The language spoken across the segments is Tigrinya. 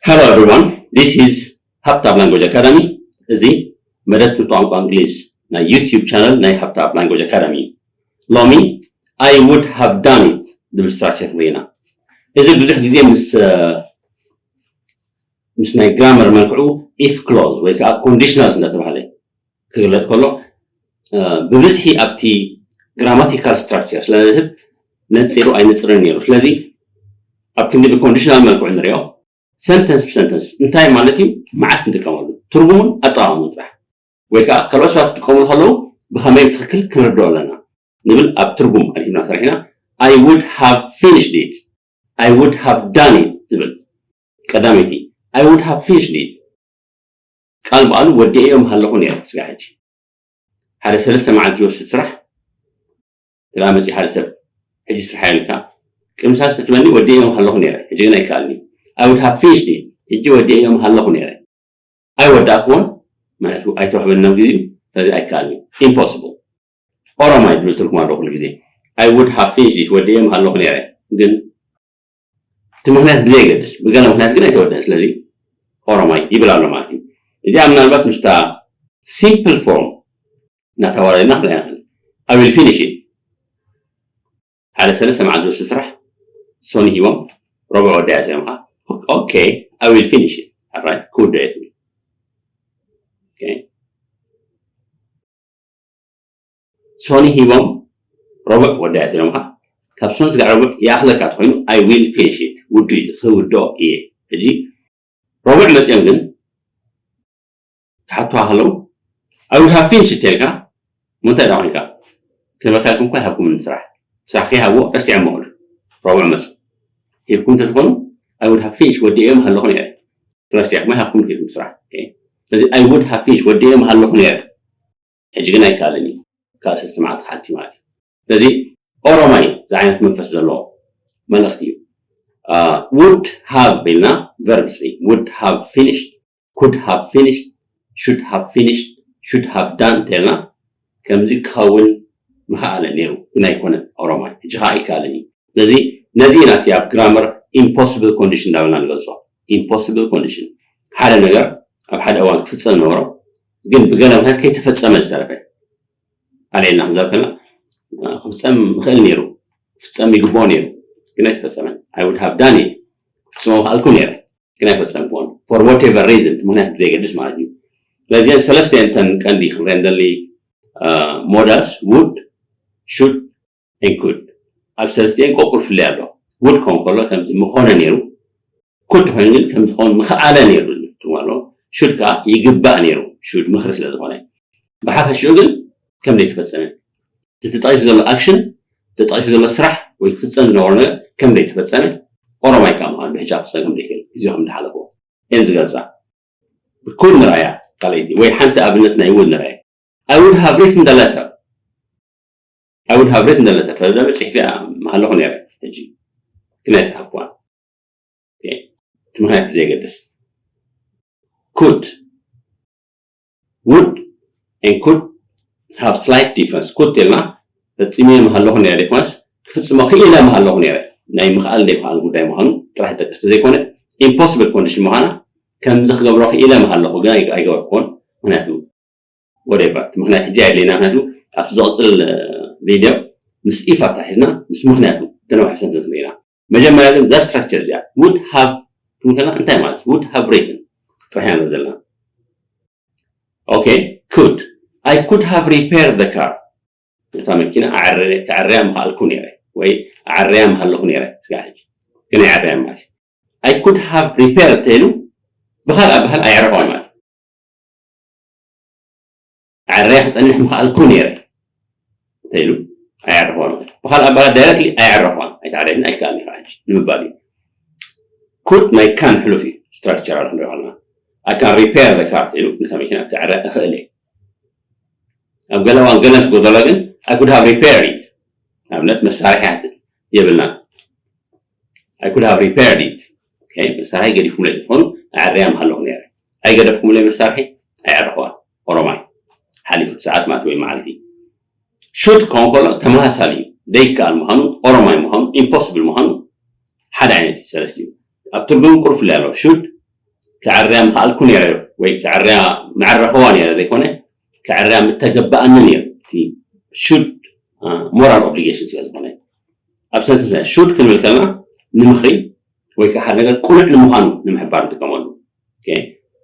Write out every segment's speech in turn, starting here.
Hello everyone, this is ሃብታብ Language Academy። እዚ መደብ ትምህርቲ ቋንቋ እንግሊዝ ናይ YouTube ቻነል ናይ ሃብታብ Language Academy እዩ። ሎሚ I would have done it ዝብል structure ንርኢ ኢና። እዚ ብዙሕ ግዜ ምስ ምስ ናይ ግራመር መልክዑ if clause ወይ ከዓ conditionals እናተባህለ ክግለጽ ከሎ ብብዝሒ ኣብቲ grammatical structure ስለ ዝህብ ነጺሩ ኣይነጽርን ነይሩ። ስለዚ ኣብ ክንዲ ብ conditional መልክዑ ንሪኦ sentence ብ sentence እንታይ ማለት እዩ፣ መዓስ ንጥቀመሉ፣ ትርጉሙን ኣጠቓቕሙን ጥራሕ፣ ወይ ከዓ ካልኦት ሰባት ክጥቀሙሉ ከለዉ ብኸመይ ብትኽክል ክንርድኦ ኣለና ንብል ኣብ ትርጉም ኣድሂብና ሰሪሕና። I would have finished it, I would have done it ዝብል ቀዳመይቲ I would have finished it ቃል በዓሉ ወዲኤዮ ምሃለኹ ነይረ። ስጋ ሕጂ ሓደ ሰለስተ መዓልቲ ዝወስድ ስራሕ ትላ መፂ ሓደ ሰብ ሕጂ ስራሕ ኢልካ ቅምሳ ስትበኒ ወዲኤዮ ምሃለኹ ነይረ። ሕጂ ግን ኣይከኣልኒ። I would have finished it ሕጂ ወዲኤዮ ምሃለኹ ነይረ። ኣይወዳእኩዎን ማለት ኣይተዋህበናም ግዜ። ስለዚ ኣይከኣልኒ። Impossible። ኦሮማይ ዝብል ትርጉም ኣለዎ ኩሉ ግዜ። I would have finished it ወዲኤዮ ምሃለኹ ነይረ። ግን እቲ ምክንያት ብዘየገድስ ብገለ ምክንያት ግን ኣይተወደን። ስለዚ ኦሮማይ ይብል ኣሎ ማለት እዩ። እዚኣ ምናልባት ምስታ simple form እናተዋረድና ክንሪኣ ንኽእል። I will finish it ሓደ ሰለስተ መዓልቲ ዝወስድ ስራሕ ሶኒ ሂቦም ረብዕ ወዳያ እዮም። Okay, I will finish it። ሕራይ ክውደኦ እየ ትብል። ሶኒ ሂቦም ረቡዕ ወዳእቲ ኢሎምካ ካብ ሶኒ ስጋዕ ረቡዕ ይኣኽለካ ተኮይኑ I will finish it ውዱ እዩ ክውድኦ እየ። ሕጂ ረቡዕ መፅኦም ግን ክሓቱካ ከለዉ I would have finished it ተልካ ምንታይ ዳ ኮንካ ክበካ ይኩንኳ ይሃብኩም ስራሕ ስራሕ ከይሃብዎ ረሲዖም መክዱ ረቡዕ መፁ ሂብኩም እንተትኮኑ I would have finished ወዲኦም ሃለኹ ነይረ ረሲዕኩም ይሃብኩም ኪድኩም ስራሕ ስለዚ I would have finished ወዲኦም ሃለኹ ነይረ ሕጂ ግን ኣይከኣልን እዩ። ካብ ስስቲ መዓልቲ ሓቲ ማለት እዩ። ስለዚ ኦሮማይ ዝዓይነት መንፈስ ዘለዎ መልእኽቲ እዩ። Would have ኢልና verb three would have finished, could have finished, should have finished, should have done እንተልና ከምዚ ክኸውን ምኸኣለ ነይሩ ግን ኣይኮነን። ኦሮማይ ሕጂ ከዓ ኣይከኣልን እዩ። ስለዚ ነዚ ኢና እቲ ኣብ ግራመር impossible condition እንዳበልና ንገልፆ። Impossible condition ሓደ ነገር ኣብ ሓደ እዋን ክፍፀም ነበሮ ግን ብገለ ምክንያት ከይተፈፀመ ዝተረፈ ኣልዒልና ክንዛብ ከለና ክፍፀም ይኽእል ነይሩ ክፍፀም ይግብኦ ነይሩ ግን ኣይተፈፀመን። I would have done it ክፍፅሞ ምኽኣልኩ ነይረ ግን ኣይፈፀምክዎን for whatever reason እቲ ምክንያት ብዘየገድስ ማለት እዩ። ስለዚአን ሰለስተ እተን ቀንዲ ክንሪአን ደሊ modals would, should and could ኣብ ሰለስቲአን ቆቁር ፍለይ ኣሎ። Would ክኸውን ከሎ ከምዚ ምኾነ ነይሩ። Could ኮይኑ ግን ከም ዝኸውን ምኽኣለ ነይሩ ትማሎ። Should ከዓ ይግባእ ነይሩ። Should ምኽሪ ስለ ዝኾነ ብሓፈሽኡ ግን ከም ዘይተፈጸመ እቲ ተጠቂሱ ዘሎ action ተጠቂሱ ዘሎ ስራሕ ወይ ክፍጸም ዝነበሮ ነገር ከም ዘይተፈጸመ ኦሮማይ ከዓ ምዃኑ ብሕጂ ክፍጸም ከም ዘይክእል ግዜኡ ከም ዝሓለፎ እየን ዝገልጻ። Could ንርኣያ ካልኣይቲ ወይ ሓንቲ ኣብነት ናይ would ንርኣያ። I would have written the letter. I would have written the letter ተደብዳቤ ጽሒፈ ምሃለኹ ነይረ ሕጂ ግን ኣይጸሓፍኩዋን። እቲ ምኽንያት ብዘየገድስ could would and could have slight difference። Could ተልና ፈጺመ ምሃለኹ ነይረ ዘይኮነስ ክፍጽሞ ክኢለ ምሃለኹ ነይረ ናይ ምኽኣል ዘይምኽኣል ጉዳይ ምዃኑ ጥራሕ ይጠቅስ ተዘይኮነ impossible condition ምዃና ከምዚ ክገብሮ ክኢለ ምሃለኹ ግን ኣይገበርኩዎን። ምክንያቱ whatever ምክንያት ሕጂ ኣየድለና ምክንያቱ ኣብቲ ዝቕፅል ቪድዮ ምስ if ኣታሒዝና ምስ ምክንያቱ ተነውሐ ሰንተንስ ኢና። መጀመርያ ግን እዛ structure እዚኣ would have ክንከና እንታይ ማለት would have written ጥራሕ ኢና ዘለና። Okay, could I could have repaired the car እታ መኪና ክዕርያ ምኽኣልኩ ነይረ ወይ ኣዕርያ ምሃለኹ ነይረ ስጋ ሕጂ ግን ኣይዕርያ ማለት I could have repaired ተይሉ ብካልእ ኣበሃል ኣይዕረኸዋን ማለት ኣዕርያ ክፀንሕ ምኽኣልኩ ነይረ ተይሉ ኣይዕረኸዋን ማለት ብካልእ ኣበሃል directly ኣይዕረኸዋን ኣይተዕረየትን ኣይከኣልን እዩ ሕጂ ንምባል እዩ። Could ናይ can ሕሉፍ እዩ። Structure ክንሪኦ ከለና I can repair the car ተይሉ ነታ መኪና ክዕርያ እኽእል እየ ኣብ ገለ እዋን ገለ ምስ ጎደሎ ግን I could have repaired it ንኣብነት መሳርሒ ይሓትት የብልናን። I could have repaired it መሳርሒ ገዲፍኩምለይ ትኾኑ ኣዕርያ ምሃለኹ ነይረ ኣይገደፍኩምለይ መሳርሒ ኣይዕረኽዋን። ኦሮማይ ሓሊፉ ሰዓት ማለት ወይ መዓልቲ። Should ክኸውን ከሎ ተመሳሳሊ እዩ ዘይከኣል ምዃኑ ኦሮማይ ምዃኑ impossible ምዃኑ ሓደ ዓይነት እዩ ሰለስቲኡ ኣብ ትርጉም ቁሩብ ፍልይ ኣለዎ። Should ክዕርያ ምኽኣልኩ ነይረ ወይ ክዕርያ መዕረኸዋ ነይረ ዘይኮነ ክዕርያ ምተገበኣኒ ነይሩ። እቲ should moral obligation ስለ ዝኾነ ኣብ sentence should ክንብል ከለና ንምኽሪ ወይ ከዓ ሓደ ነገር ቅኑዕ ንምዃኑ ንምሕባር ንጥቀመሉ።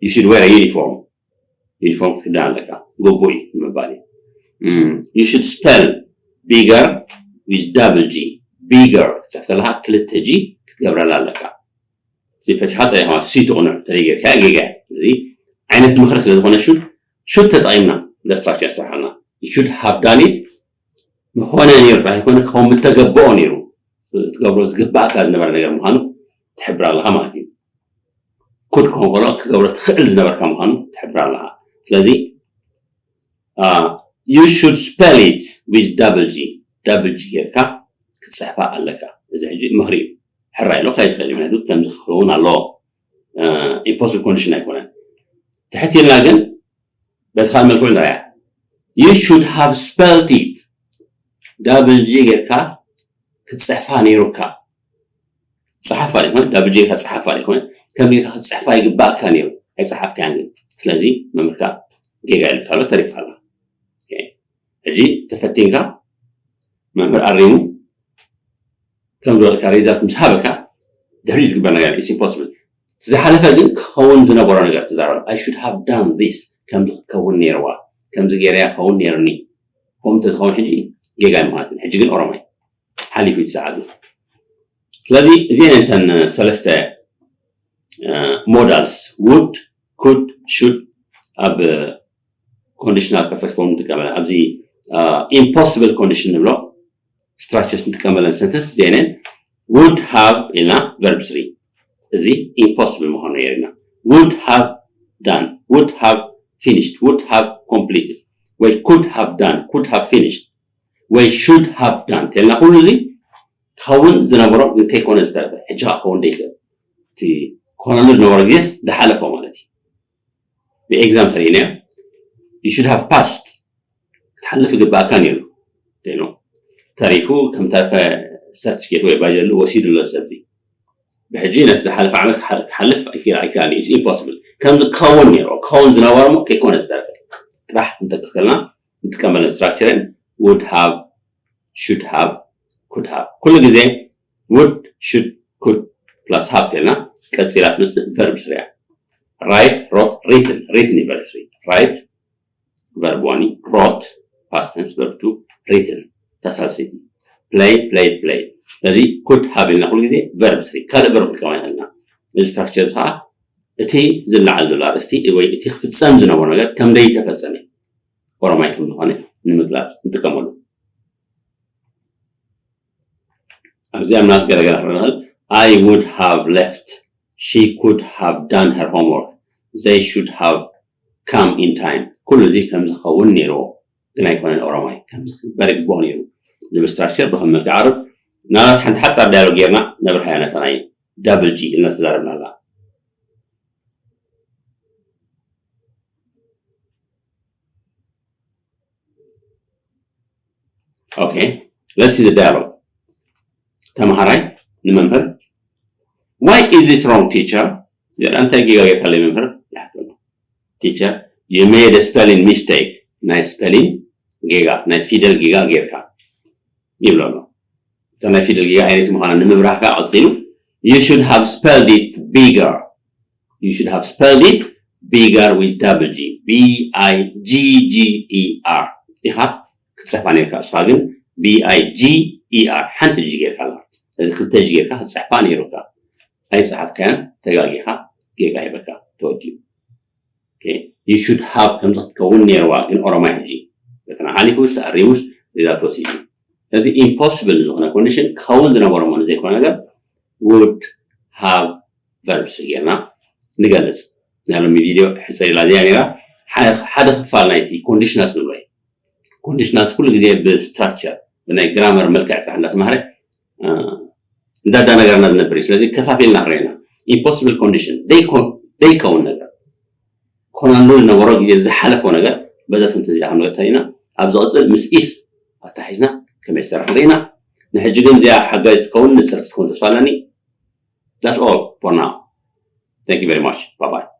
You should wear a uniform፣ ዩኒፎርም ክትክደን ኣለካ፣ ግቡእ እዩ ንምባል እዩ። You should spell bigger with double G። Bigger ክትፅሕፍ ከለካ ክልተ ጂ ክትገብረላ ኣለካ። ፈቲኻ ፀሪኻ ሲ ትቕኑዕ ተደይ ጌርካ ጌጋ። እዚ ዓይነት ምኽሪ ስለ ዝኾነ should should ተጠቒምና ኢንስትራክሽን ያስርሓልና። Should have done it ምኾነ ነይሩ ጥራሕ ይኮነ ክኸውን ምተገበኦ ነይሩ። ትገብሮ ዝግባእካ ዝነበረ ነገር ምዃኑ ትሕብር ኣለኻ ማለት እዩ። ኩድ ክኾን ከሎ ክትገብሮ ትኽእል ዝነበርካ ምዃኑ ትሕብር ኣለኻ። ስለዚ you should spell it with double G፣ double G ጌርካ ክትፅሕፋ ኣለካ። እዚ ሕጂ ምኽሪ እዩ። ሕራይ ኢሎ ከይድ ኸይድ ምክንያቱ ከምዚ ክኸውን ኣለዎ። ኢምፖስብል ኮንዲሽን ኣይኮነን። ትሕት ኢልና ግን በቲ ካልእ መልክዑ ንሪኣ። You should have spelled it፣ double G ጌርካ ክትፅሕፋ ነይሩካ። ፀሓፋ ዲኾን double G ጌርካ ፀሓፋ ዲኾን ከም ጌርካ ክትፅሕፋ ይግባእካ ነይሩ ኣይፀሓፍካያን ግን ስለዚ መምህርካ ጌጋ ኢልካ ኣሎ ተሪፋ ኣላ። ሕጂ ተፈቲንካ መምህር ኣሪሙ ከም ዝበልካ ሪዛልት ምስ ሃበካ ድሕሪኡ ዝግበር ነገር ኢስ ኢምፖስብል። ዝሓለፈ ግን ክኸውን ዝነበሮ ነገር ትዛረብ። I should have done this፣ ከምዚ ክትከውን ነይርዋ፣ ከምዚ ገይረያ ክኸውን ነይርኒ። ከምኡ እንተዝኸውን ሕጂ ጌጋ እዩ ማለት እዩ። ሕጂ ግን ኦሮማይ ሓሊፉ እዩ ሰዓቱ። ስለዚ እዚአን እተን ሰለስተ ሞዳልስ ውድ፣ ኩድ፣ ሹድ ኣብ ኮንዲሽናል ፐርፌክት ፎርም ንጥቀመለን። ኣብዚ ኢምፖስብል ኮንዲሽን ንብሎ ስትራክቸርስ ንጥቀመለን ሰንተንስ እዚአን ውድ ሃቭ ኢልና ቨርብ ስሪ እዚ ኢምፖስብል ምዃኑ የርእና። Would have done፣ would have finished፣ would have completed ወይ could have done፣ could have finished ወይ should have done ተልና ኩሉ እዚ ክኸውን ዝነበሮ ግን ከይኮነ ዝተረፈ ሕጂ ከዓ ክኸውን ደይክእል እቲ ክኾነሉ ዝነበሮ ግዜስ ዝሓለፎ ማለት እዩ። ብኤግዛም ተሪእናዮ you should have passed ክትሓልፍ ይግባእካ ነይሩ ተይኖ ተሪፉ ከም ተረፈ ሰርቲፊኬት ወይ ባጀሉ ወሲዱ ኣሎ ሰብዚ ብሕጂ ነቲ ዝሓለፈ ዓመት ክሓልፍ ኣይክኣልን እዩ ኢምፖስብል ከምዚ ክኸውን ነይሩ ክኸውን ዝነበሮ ሞ ከይኮነ ዝተረፈ ጥራሕ ክንጠቅስ ከለና ንጥቀመለን ስትራክቸርን would have should have could have ኩሉ ግዜ would should could plus have ተልና ቀፂላ ትመፅእ ቨርብ ስሪያ write wrote written written ይበል write verb one wrote past tense verb two written ተሳልሰይቲ play play play ስለዚ could have ኢልና ኩሉ ግዜ ቨርብ ስሪ ካልእ ቨርብ ክጥቀማ ይኽእልና እዚ ስትራክቸር ከዓ እቲ ዝለዓል ዘሎ ኣርእስቲ ወይ እቲ ክፍፀም ዝነበሮ ነገር ከም ዘይተፈፀመ ኦሮማይ ከም ዝኾነ ንምግላፅ ንጥቀመሉ ኣብዚ ኣብ ናት ገለገለ ክንብል I would have left she could have done her homework they should have come in time ኩሉ እዚ ከም ዝኸውን ነይርዎ ግን ኣይኮነን ኦሮማይ ከም ዝግበር ይግብኦ ነይሩ ዝብል ስትራክቸር ብከም መልክዕ ዓርብ ናላት ሓንቲ ሓፃር ዳያሎግ ጌርና ነብርሃያ ነታ ናይ double G ኢልና ተዛረብና ኣላ Okay, let's see the dialogue. ተምሃራይ ንመምህር Why is this wrong teacher? እንታይ ጌጋ ጌርካለይ መምህር ይሓተሉ Teacher, you made a spelling mistake. ናይ spelling ጌጋ ናይ ፊደል ጌጋ ጌርካ ይብሎ ኣሎ። እታ ናይ ፊደል ጌጋ ዓይነት ምዃና ንምብራህ ከዓ ቀፂሉ You should have spelled it bigger. You should have spelled it bigger with double G. B I G G E R ኢኻ ክትፅሕፋ ነርካ። እስኻ ግን B I G E R ሓንቲ ጂ ጌርካ ኣለኻ። ስለዚ ክልተ ጂ ጌርካ ክትፅሕፋ ነይሩካ። ኣይፀሓፍካያን፣ ተጋጊኻ፣ ጌጋ ሂበካ፣ ተወዲኡ። You should have ከምዚ ክትከውን ነይርዋ፣ ግን ኦሮማይ ሕጂ ፈተና ሓሊፉስ ተኣሪሙስ ሪዛልት ወሲዱ። ስለዚ ኢምፖስብል ዝኾነ ኮንዲሽን ክኸውን ዝነበሮ እሞ ንዘይኮነ ነገር ውድ ሃቭ ቨርብ ሲ ጌርና ንገልፅ። ናይ ሎሚ ቪድዮ ሕፅር ኢላ እዚኣ ነይራ። ሓደ ክፋል ናይቲ ኮንዲሽናልስ ንብሎ እዩ። ኮንዲሽናልስ ኩሉ ግዜ ብስትራክቸር ብናይ ግራመር መልክዕ ጥራሕ እንዳተማህረ እንዳዳነገርና ዝነብር እዩ። ስለዚ ከፋፊልና ክረአና ኢምፖስብል ኮንዲሽን ደይከውን ነገር ኮናሉ ዝነበሮ ግዜ ዝሓለፎ ነገር በዛ ስንት እዚኣ ክንሪኦ እንተኢና ኣብ ዝቕፅል ምስ ኢፍ ኣታሒዝና ከመይ ዝሰርሕ ንርኢና። ንሕጂ ግን እዚኣ ሓጋዚ ትኸውን ንፅርቲ ትኸውን ተስፋ ኣለኒ። That's all for now. Thank you very much. Bye bye.